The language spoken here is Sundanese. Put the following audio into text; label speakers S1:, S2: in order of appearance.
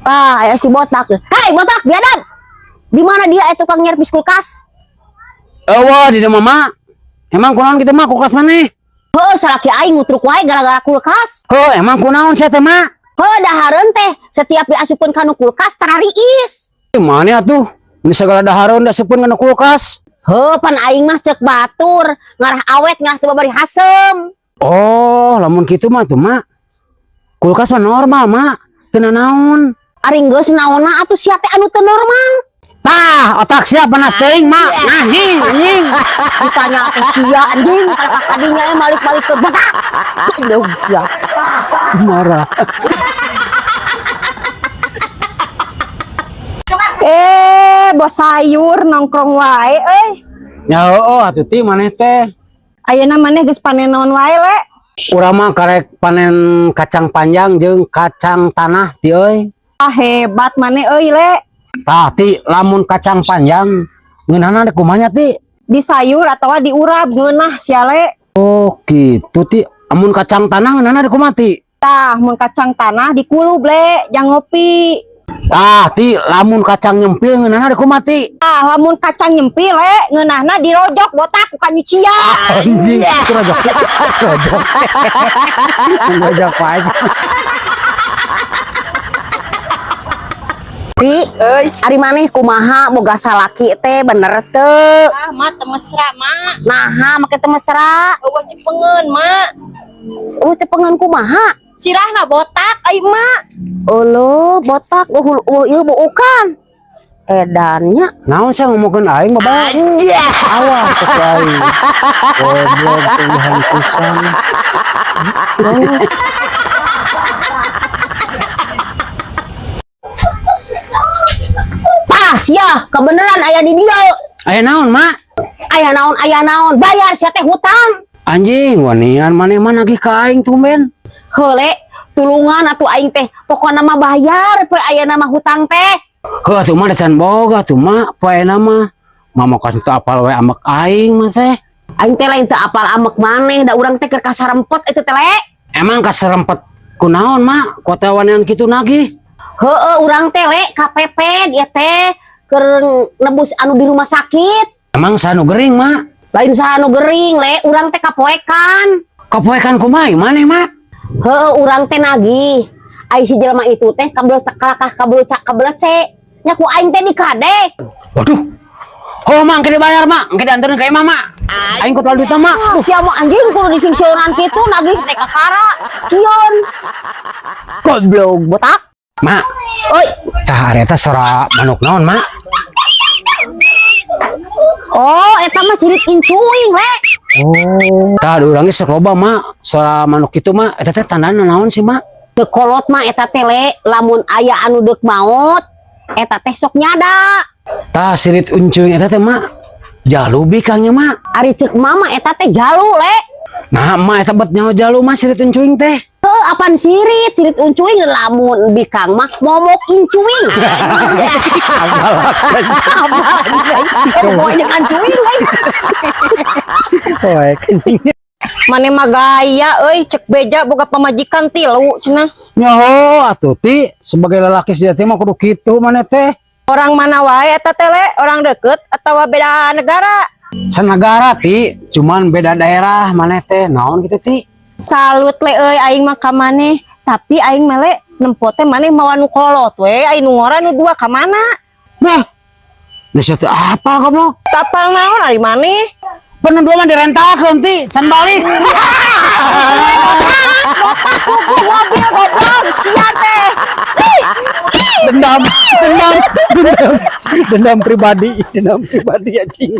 S1: Tah, aya si botak. Hei, botak, biadab. Di mana dia itu tukang nyervis kulkas?
S2: Euweuh di mah, Mak. Emang kunaon kitu, Mak, kulkas maneh?
S1: Heuh, salaki aing ngutruk wae gara-gara kulkas.
S2: Heuh, emang kunaon sia teh, Mak?
S1: Heuh, dahareun teh setiap diasupkeun kana kulkas tarariis.
S2: Mana atuh? Ini segala dahareun diasupkeun kana kulkas.
S1: Heuh, pan aing mah cek batur, ngarah awet ngarah teu babari hasem.
S2: Oh, lamun kitu mah tuh, Mak. Kulkas mah normal, Mak. Teu naon.
S1: Ari geus naonna atuh sia teh anu teu normal.
S2: Tah, otak sia panas teuing, Mak. Nah, anjing, anjing.
S1: Ditanya teh sia anjing, kalakah kadinya balik-balik ke botak. Goblok sia.
S2: Marah.
S3: Eh, bos sayur nongkrong wae euy.
S2: Ya heueuh atuh ti maneh teh.
S3: Ayeuna maneh geus panen naon wae, Le?
S2: Urang mah karek panen kacang panjang jeung kacang tanah ti euy.
S3: Ah, hebat maneh euy, Le.
S2: Tah ti lamun kacang panjang ngeunahna dek kumaha nya ti?
S3: Di sayur atawa diurap ngeunah sia, Le.
S2: Oh, gitu ti. Amun kacang tanah ngeunahna dek kumaha ti?
S3: Tah, mun kacang tanah dikulub, Le, jang ngopi.
S2: Tah ti lamun kacang nyempil ngeunahna dek kumaha ti?
S3: Tah, lamun kacang nyempil, Le, ngeunahna dirojok botak ku kanyucian.
S2: Anjing, itu rojok. Rojok. Rojok wae.
S1: Ti, ari maneh kumaha boga salaki teh bener teu?
S3: Ah, mak teu mesra, mak.
S1: Naha make teu mesra?
S3: Eueuh cepengeun, mak.
S1: Eueuh cepengeun kumaha?
S3: Sirahna botak ai mak.
S1: Uluh, botak eueuh eueuh ieu buukan. Edannya.
S2: Naon sih ngomongkeun aing bapak? Awas sok aing. Goblok tuhan pisan.
S1: Tah sia, kebeneran aya di dieu.
S2: Aya naon, Mak?
S1: Aya naon, bayar sia teh hutang.
S2: Anjing, wanian maneh mah nagih ka aing tumben.
S1: Heule, tulungan atuh aing teh, pokona mah bayar poe ayeuna mah hutang teh.
S2: Heuh atuh mah da can boga atuh mak, poena mah. Mama kasih teu apal we amek aing mah teh.
S1: Aing teh lain teu apal amek maneh, da urang teh keur kasarempet itu teh, Le.
S2: Emang kaserempet kunaon, Mak? Kota wanian kitu nagih.
S1: Heeh, urang teh Le KPP dia teh keur nebus anu di rumah sakit.
S2: Emang sanu gering, Mak?
S1: Lain saha nu gering, Le, urang teh kapoekan.
S2: Kapoekan kumaha maneh, Mak?
S1: Heeh, urang teh nagih. Ai si jelema itu teh kabel kalakah kabel cak kabel C. Nya ku aing teh dikadek.
S2: Waduh. Oh, Mak, engke dibayar, Mak. Engke dianterin ka imah, Mak. Aing kudu duitna, Mak.
S1: Ah, sia mah anjing kudu disingsieunan kitu nagih teh kakara. Sieun. Goblok botak.
S2: Mak,
S1: Oi,
S2: tah ari eta sora manuk naon, Mak?
S1: oh eta mah sirit incuing, Le.
S2: Oh, tah urang ge sok loba, Mak. Sora manuk kitu, Mak. Eta teh tandana naon sih, Mak?
S1: Teu kolot mah eta teh, Le, lamun aya anu deuk maot, eta teh sok nyada.
S2: Tah sirit uncuing eta teh, Mak. Jalu bikangnya, Mak.
S1: Ari ceuk mama eta teh jalu, Le.
S2: Nah, Mak eta bet nyaho jalu mah sirit uncuing teh.
S1: Heuh, apan sirit, sirit uncuing lamun bikang mah momok incuing. Pokoknya jangan cuing, euy.
S3: Maneh mah gaya euy, cek beja boga pamajikan tilu cenah.
S2: Nyaho atuh ti sebagai lelaki sejati mah kudu kitu maneh teh.
S3: Orang mana wae eta teh, Le? Orang deket atawa beda negara?
S2: Sanagara ti, cuman beda daerah maneh teh. Naon kitu ti?
S3: Salut le euy aing mah ka maneh, tapi aing mah le nempo teh maneh mawa nu kolot we, aing nu ngora nu dua ka mana?
S2: Nah, geus teu apal goblok.
S3: Tapal naon ari maneh?
S2: Pernah dua mah direntalkeun ti, can balik.
S1: Mobil goblok sia teh.
S2: Dendam, dendam, dendam, dendam pribadi anjing.